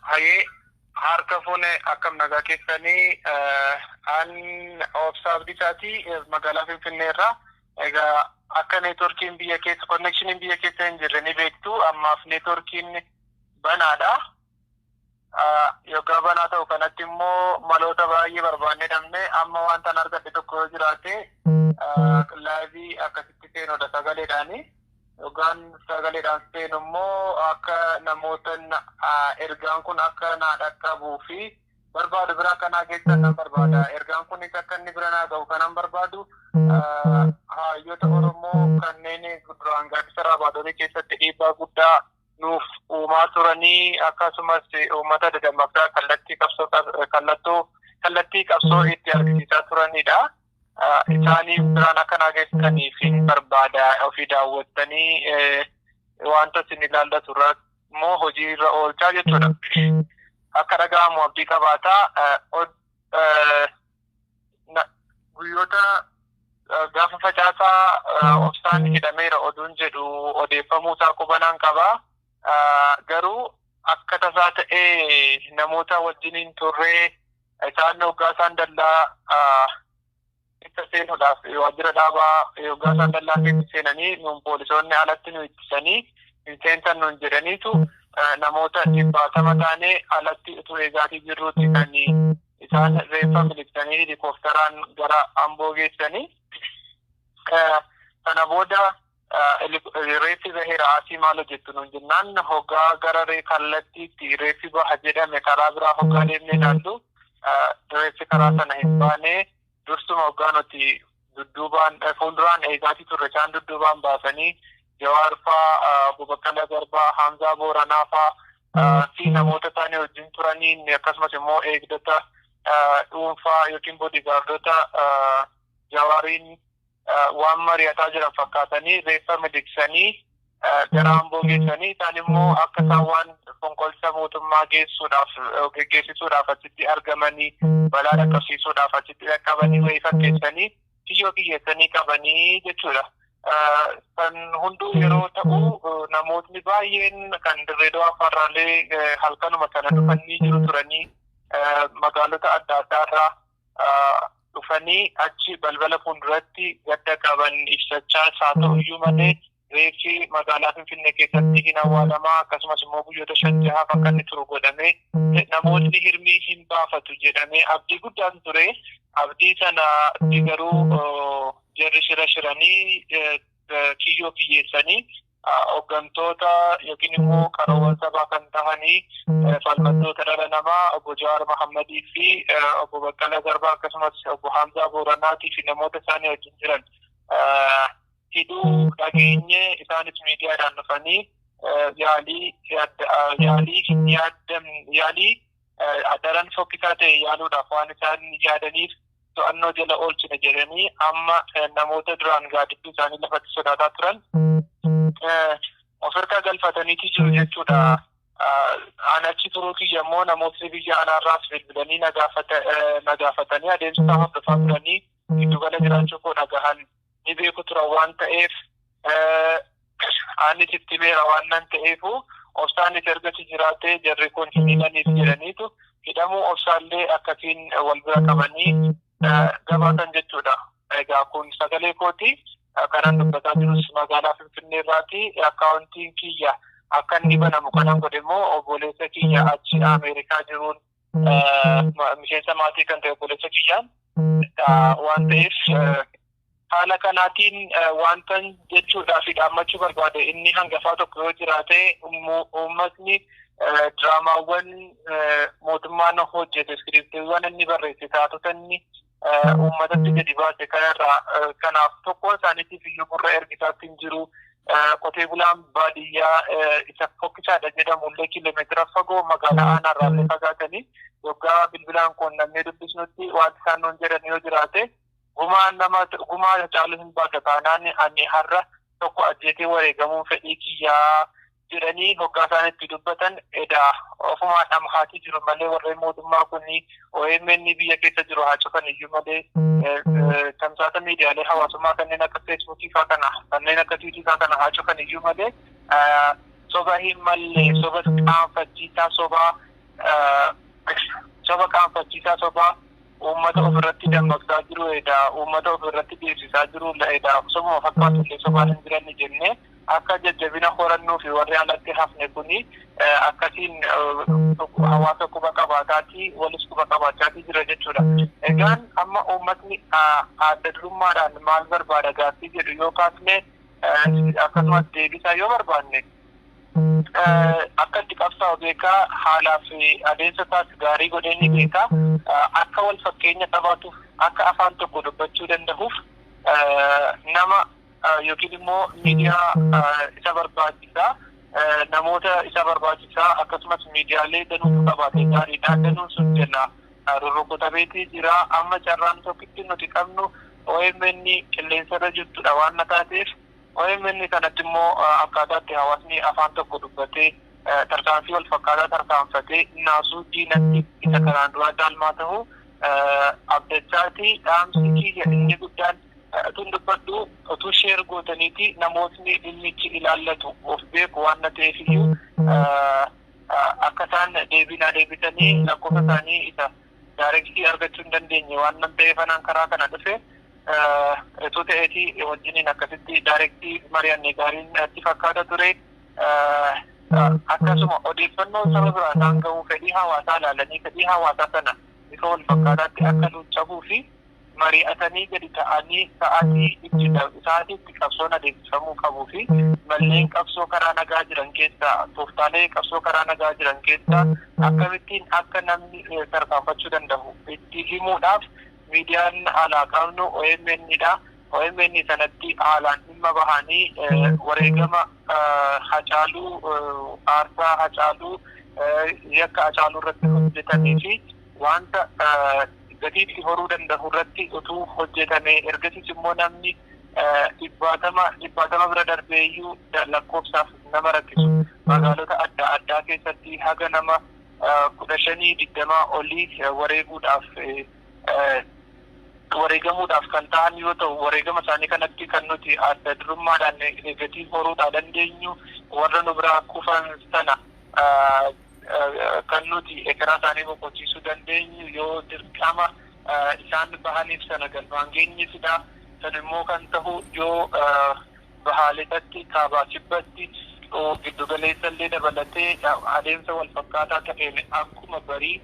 Hayee, harka fuune, akkam nagaa keessanii? An Obsaa Abdiisaati, magaalaa Finfinneerraa. Egaa akka neetworkiin biyya keessa, connectioniin biyya keessa hin jirre ni beektu. Ammaaf neetworkiin banaadha. Yoggaa banaa ta'u kanatti immoo maloota baay'ee barbaannee dhabne. Amma wanta an argadhe tokko yoo jiraate live akkasitti seenudha sagaleedhaani. Yoggaan sagaleedhaan seenu immoo akka namoota ergaan kun akka naa dhaqqabuu fi barbaadu bira akkanaa keessan nan barbaada. Ergaan kunis akka inni bira naa ga'u kanan barbaadu hayyoota Oromoo kanneen duraan Gaaddisa Raabaadorii keessatti dhiibbaa guddaa nuuf uumaa turanii, akkasumas uummata dadammaqsaa kallattii qabsoo kallattoo kallattii qabsoo itti argisiisaa turanidha. Isaanii biraan akkanaa geessaniif hin barbaada. Ofii daawwattanii wanta isin ilaallatu irraa immoo hojii irra oolchaa jechuudha. Akka dhaga'amu abdii qabaataa. Guyyoota gaafa Facaasaa Obsaan hidhameera oduun jedhu odeeffamuu isaa qubanaan qabaa. Garuu akka tasaa ta'ee namoota wajjiniin turree isaan hoggaa isaan dallaa keessa seenuudhaaf, waajjira dhaabaa hoggaa isaan dallaa keessa seenanii, nuun poolisoonni alatti nu ittisanii hin seentan nuun jedhaniitu, namoota 100 taanee alatti utuu eegaatii jirruutti kan isaan reeffa miliqsanii helikoophteraan gara Amboo geessanii. Sana booda reeffi baheera, asii maal hojjettu nuun jennaan, hoggaa gara kallattiitti reeffi baha jedhame karaa biraa hoggaa deemnee ilaallu reeffi karaa sana hin baane. Dursuma hoggaa nuti dudduubaan fuulduraan eegaatii turre isaan dudduubaan baasanii Jawaar faa, Obbo Baqqalaa Garbaa, Hamzaa Booranaa faa fi namoota isaanii wajjin turaniin, akkasumas immoo eegdota dhuunfaa yookiin bodyguardota Jawaariin waan mari'ataa jiran fakkaatanii reeffa miliqsanii gara Amboo geessanii, isaan immoo akka isaan waan fonqolcha mootummaa geessuudhaaf, geggeessisuudhaaf achitti argamanii, balaa dhaqqabsiisuudhaaf achitti dhaqqabanii wayii fakkeessanii kiyyoo kiyyeessanii qabanii jechuudha. Kan hunduu yeroo ta'u namootni baay'een kan Dirree Dawaa farraalee halkanuma sana dhufanii jiru turanii, magaalota adda addaarraa dhufanii achi balbala fuulduratti gadda qaban ibsachaa haa ta'u iyyuu malee reeffi magaalaa Finfinnee keessatti hin awwaalamaa, akkasumas immoo guyyoota 5-6f akka inni turu godhamee namootni hirmii hin baafatu jedhamee abdii guddaan ture. Abdii sana garuu jarri shira shiranii, kiyyoo kiyyeessanii, hooggantoota yookiin immoo qaroowwan sabaa kan tahanii falmattoota dhala namaa obbo Jawaar Mahammadii fi obbo Baqqalaa Garbaa, akkasumas obbo Hamzaa Booranaatii fi namoota isaanii wajjin jiran hidhuu dhageenye. Isaanis miidiyaadhaan dhufanii yaalii yaalii hin yaaddam, yaalii daran fokkisaa ta'e yaaluudhaaf waan isaan yaadaniif to'annoo jala oolchina jedhanii amma namoota duraan gaadidduu isaanii lafatti sodaataa turan of harka galfataniiti jiru jechuudha. An achi turuu kiyya immoo namootni biyya alaarraas bilbilanii na gaafatanii adeemsa isaa hordofaa turanii giddugala jiraachuu koo dhagahan ni beeku turan waan ta'eef, anis itti beera waan nan ta'eefu, Obsaanis ergasi jiraatee jarri kun hin hidhaniif jedhaniitu hidhamuu Obsaallee akkasiin wal bira qabanii gabaatan jechuudha. Egaa kun sagalee kooti. Kanan dubbataa jirus magaalaa Finfinnee irraati. Akkaawuntiin kiyya akka inni banamu kanan godhe immoo obboleessa kiyya achi Ameerikaa jiruun, miseensa maatii kan ta'e obboleessa kiyyaan waan ta'eef, haala kanaatiin wantan jechuudhaa fi dhaammachuu barbaade inni hangafaa tokko yoo jiraate, uummatni diraamaawwan mootummaan hojjete, iskiriptiiwwan inni barreesse, taatota inni uummatatti gadi baase kanarraa kanaaf tokkoon isaaniitiif iyyuu gurra ergisaatti hin jiru. Qotee bulaan baadiyyaa isa fokkisaadha jedhamu illee kiiloomeetira fagoo magaalaa aanaarraa illee fagaatanii yoggaa bilbilaan quunnamnee dubbisnutti wanti isaan nuun jedhan yoo jiraate, gumaa nama gumaa caalu hin baasa taanaan ani har'a tokko ajjeetee wareegamuun fedhii kiyyaa jedhanii hoggaa isaan itti dubbatan, edaa ofumaa dhamhaatii jiru malee warreen mootummaa kun OMN biyya keessa jiru haa cufan iyyuu malee, tamsaasa miidiyaalee hawaasummaa kanneen akka Feesbuukii faa kana, kanneen akka Tiwiitii faa kana haa cufan iyyuu malee, soba hin malle, soba qaanfachiisaa, soba Soba qaanfachiisaa, soba uummata ofirratti dammaqsaa jiru edaa, uummata ofirratti beeksisaa jiru edaa, sobuma fakkaatu illee sobaan hin jiranni jennee akka jajjabina horannuu fi warri alatti hafne kuni akkasiin hawaasa quba qabaataatii walis quba qabaachaatii jira jechuudha. Egaan amma uummatni adda durummaadhaan maal barbaada gaaffii jedhu yoo kaasne, akkasumas deebisaa yoo barbaanne, akka itti qabsaa'u beekaa, haalaa fi adeemsa isaas gaarii godhee ni beekaa. Akka wal fakkeenya qabaatuuf, akka afaan tokko dubbachuu danda'uuf nama yookiin immoo miidiyaa isa barbaachisaa, namoota isa barbaachisaa, akkasumas miidiyaalee danuutu qabaate gaariidha. Danuun sun jala rurrukutameetii jira. Amma carraan tokkitti nuti qabnu OMN qilleensarra jirtudha waan na taateef, OMN kanatti immoo akkaataatti hawaasni afaan tokko dubbatee tarkaanfii wal fakkaataa tarkaanfatee naasuu diinatti isa kanaan duraa caalmaa ta'u abdachaati. Dhaamsi kiyya inni guddaan utuun dubbadhu utuu share gootaniiti namootni dhimmichi ilaallatu of beeku waan na ta'eef iyyuu akka isaan deebinaa deebisanii lakkoofsa isaanii isa direct argachuu hin dandeenye waan nan ta'eef anaan karaa kana dhufe utuu ta'eeti wajjiniin akkasitti direct mari'anne gaariin natti fakkaata ture. Akkasuma odeeffannoo saba biraan isaan gahuu fedhii hawaasaa ilaalanii, fedhii hawaasaa sana bifa wal fakkaataatti akka luuccabuu fi mari'atanii gadi ta'anii sa'aatii itti qabsoon adeemsifamuu qabuu fi malleen qabsoo karaa nagaa jiran keessaa, tooftaalee qabsoo karaa nagaa jiran keessaa akkamittiin akka namni tarkaanfachuu danda'u itti himuudhaaf miidiyaan alaa qabnu OMN dha. OMN sanatti haalaan dhimma bahanii wareegama Hacaaluu, aarsaa Hacaaluu, yakka Hacaaluu irratti hojjetamee fi wanta gatiitti horuu danda'u irratti utuu hojjetame, ergasiis immoo namni dhibbaatama dhibbaatama bira darbee iyyuu lakkoofsaaf nama rakkisu magaalota adda addaa keessatti haga nama 15, 20 olii wareeguudhaaf, wareegamuudhaaf kan ta'an yoo ta'u, wareegama isaanii kanatti kan nuti adda durummaadhaan gatii horuudhaa dandeenyu warra nu biraa kufan sana kan nuti ekeraa isaanii boqochiisuu dandeenyu yoo dirqama isaan bahaniif sana galmaan geenyeefidha. San immoo kan ta'u yoo bahaalixatti, kaabaa kibbatti, giddugaleessa illee dabalatee adeemsa wal fakkaataa ta'een akkuma barii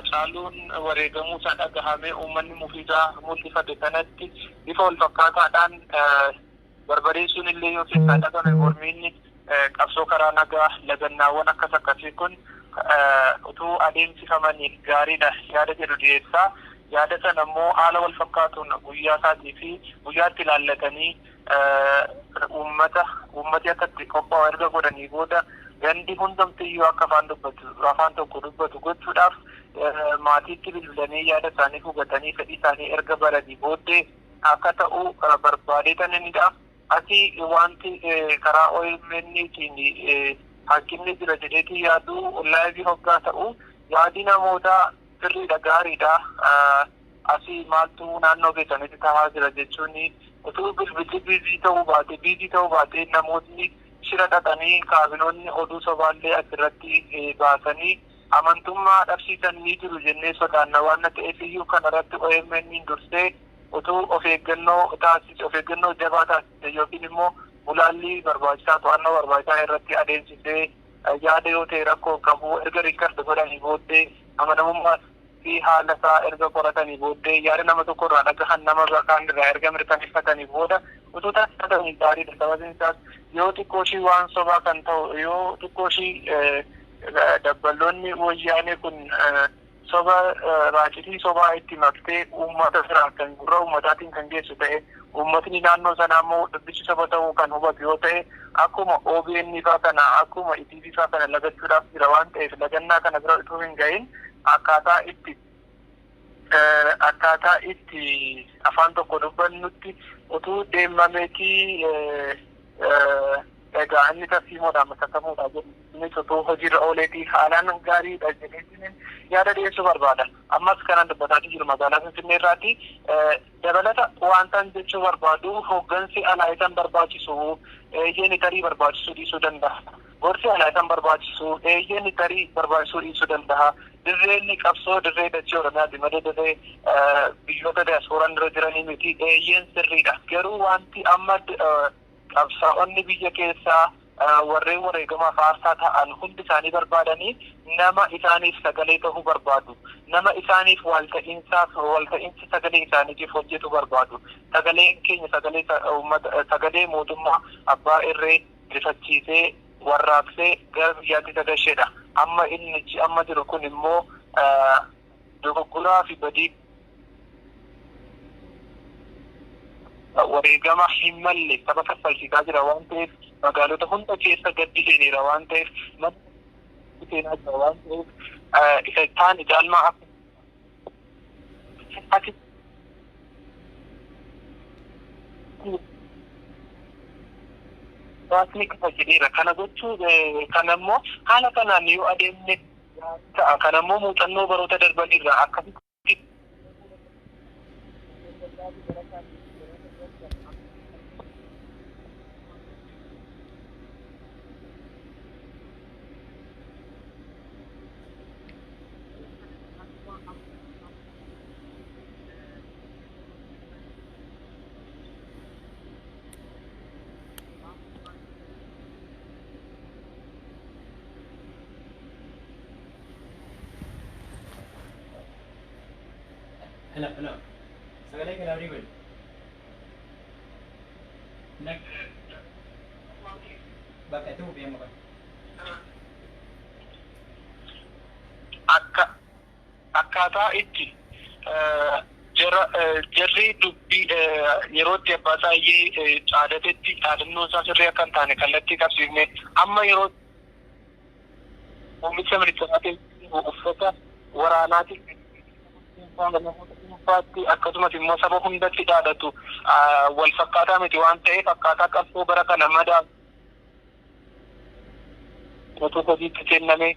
Caaluun wareegamuu isaa dhagahamee uummanni mufiisaa mul'ifate sanatti bifa wal fakkaataadhaan barbadeessuun illee yoo keessaa dhabame, mormiinni qabsoo karaa nagaa lagannaawwan akkas akkasii kun utuu adeemsifamanii gaariidha yaada jedhu dhiyeessaa. Yaada sana immoo haala wal fakkaatuun guyyaa isaatii fi guyyaatti ilaallatanii uummati akka itti qophaa'u erga godhanii booda gandi hundumtiyyuu akka afaan dubbatu, afaan tokko dubbatu gochuudhaaf maatiitti bilbilanii yaada isaanii hubatanii fedhii isaanii erga baranii booddee akka ta'u barbaadeetanidha. Asii wanti karaa OMN'tiin hanqinni jira jedheetii yaadu, live hoggaa ta'u yaadi namootaa sirriidha, gaariidha. Asii maaltu naannoo keessanitti tahaa jira jechuun utuu bilbilli busy ta'uu baate namootni shira dhaqanii kaabinoonni oduu sobaallee asirratti baasanii amantummaa dhabsiisan ni jiru jennee sodaanna waan ta'eef iyyuu kanarratti OMN dursee utuu of eeggannoo taasise, of eeggannoo jabaa taasise yookiin immoo gulaallii barbaachisaa, to'annoo barbaachisaa irratti adeemsisee, yaada yoo ta'e rakkoo qabu erga record godhanii booddee, amanamummaa fi haala isaa erga qoratanii booddee, yaada nama tokko irraa dhagahan nama kaan irraa erga mirkaneeffatanii booda utuu taasisanii gaariidha. Sababiin isaas yoo xiqqoo ishii waan sobaa kan ta'u, yoo xiqqoo ishii dabballoonni wayyaanee kun soba raacitii sobaa itti maktee uummata biraa kan gurra uummataatiin kan geessu ta'e, uummatni naannoo sanaa immoo dubbichi soba ta'uu kan hubatu yoo ta'e, akkuma OBN faa kana, akkuma ETV faa kana lagachuudhaaf jira waan ta'eef, lagannaa kana bira utuu hin gahin akkaataa itti afaan tokko dubbannutti utuu deemameetii, egaa inni tarsiimoodhaan masakamuudha jedhu innis utuu hojiirra ooleetii haalaan gaariidha jedheetiin yaada dhiyeessuu barbaada. Ammas kanan dubbataa jiru magaalaa Finfinnee irraati. Dabalata wantan jechuu barbaadu, hooggansi alaa isan barbaachisu eeyyeen tarii barbaachisuu dhiisuu danda'a. Gorsi alaa isaan barbaachisu eeyyeen tarii barbaachisuu dhiisuu danda'a. Dirreen qabsoo dirree dachee Oromiyaati malee dirree biyyoota diyaaspooraan irra jiranii miti, eeyyeen sirriidha. Garuu wanti amma qabsaa'onni biyya keessaa warreen wareegamaaf aarsaa ta'an hundi isaanii barbaadanii nama isaaniif sagalee ta'uu barbaadu. Nama isaaniif walta'iinsaaf walta'iinsa sagalee isaaniitiif hojjetu barbaadu. Sagaleen keenya sagalee uummata, sagalee mootummaa abbaa irree rifachiisee warraaqsee gara biyyaatti sagasheedha. Amma inni amma jiru kun immoo dogoggoraa fi badii wareegama hin malle saba kaffalchiisaa jira waan ta'eef, magaalota hunda keessa gaddi seeneera waan ta'eef, mana seenaa jira waan ta'eef, isa taane caalmaa akka hawaasni qofa jedheera. Kana gochuu kana immoo haala kanaan yoo adeemne ta'a. Kana immoo muuxannoo baroota darbanirraa akkasitti Hello, hello. Sagalee kee laafii godhi. Bakka itti fufee amma kana. Akka akkaataa itti jarri dubbii yeroo itti abbaa saayyee caadatetti dhaadannoon isaa sirrii akka hin taane kallattii qabsiifne, amma yeroo muummicha ministeeraatiin uffata waraanaatiin namoota dhuunfaatti akkasumas immoo saba hundatti dhaadatu wal fakkaataa miti waan ta'eef, akkaataa qabsoo bara kana madaa utuu hojiitti kenname.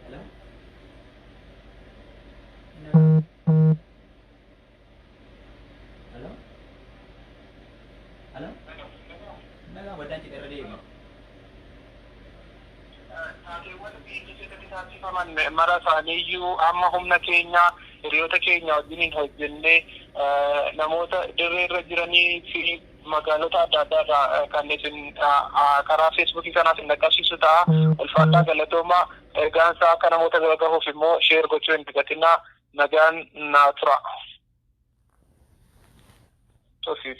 Hello? Hello? Hello? Nagaa baddaan cidha irra deemi. Taateewwan biyya keessatti taasifaman mara isaaniiyyuu amma humna keenya hiriyoota keenya wajjiniin hojjennee namoota dirree irra jiranii fi magaalota adda addaa irraa kan isin karaa Feesbuukii kanaas hin dhaqqabsiisu ta'a. Ulfaadhaa, galatoomaa. Ergaan isaa akka namoota bira gahuuf immoo share gochuu hin dagatinaa. Nagaan naa tura. Tosiif.